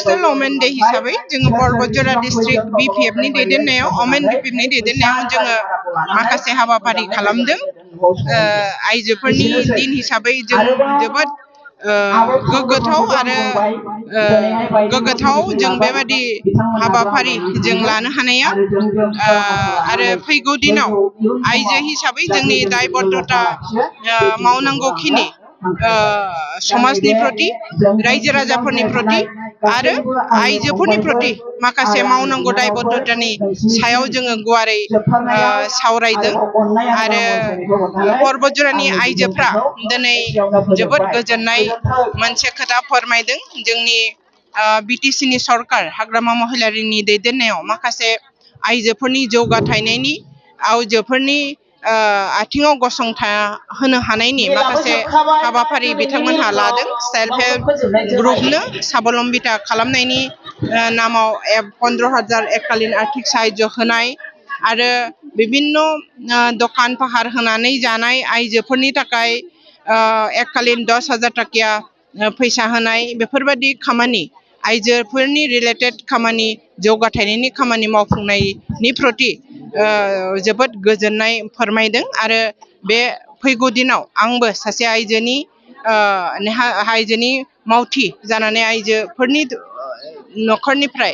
international women day हिसाबै जोङो Barpeta district BPF नि दैदेननायाव वमेन BPF नि दैदेननायाव जोङो माखासे हाबाफारि खालामदों आइजोफोरनि दिन हिसाबै जों जोबोद गोग्गाथाव जों बेबादि हाबाफारि जों लानो हानाया आरो फैगौ दिनाव आइजो हिसाबै जोंनि दायबद्धता मावनांगौखिनि समाजनि प्रति रायजो राजाफोरनि प्रति आरो आइजोफोरनि प्रति माखासे मावनांगौ दायबद्धतानि सायाव जोङो गुवारै सावरायदों आरो बरपेटानि आइजोफ्रा दिनै जोबोद गोजोननाय मोनसे खोथा फोरमायदों जोंनि BTC नि सरकार हाग्रामा महिलारिनि दैदेननायाव माखासे आइजोफोरनि जौगाथायनायनि आइजोफोरनि आथिङाव गसंथा होनो हानायनि माखासे हाबाफारि बिथांमोनहा लादों सेल्फ हेल्प ग्रुपनो साबलम्बिता खालामनायनि नामाव 15,000 एककालीन आर्थिक साहाय्य होनाय आरो बिभिन्न दखान फाहार होनानै जानाय आइजोफोरनि थाखाय एककालीन 10,000 टाकिया फैसा होनाय बेफोरबायदि खामानि आइजोफोरनि रिलेटेड खामानि जौगाथायनायनि खामानि मावफुंनायनि प्रति जोबोद गोजोननाय फोरमायदों आरो बे फैगौ दिनाव आंबो सासे आइजोनि मावथि जानानै आइजोफोरनि न'खरनिफ्राय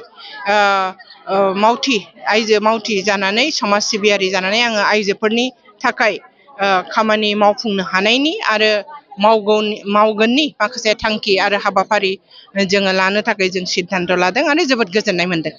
आइजो मावथि जानानै समाज सिबियारि जानानै आङो आइजोफोरनि थाखाय खामानि मावफुंनो हानायनि आरो मावगोननि माखासे थांखि आरो हाबाफारि जोङो लानो थाखाय जों सिद्धान्त लादों आरो जोबोद गोजोननाय मोनदों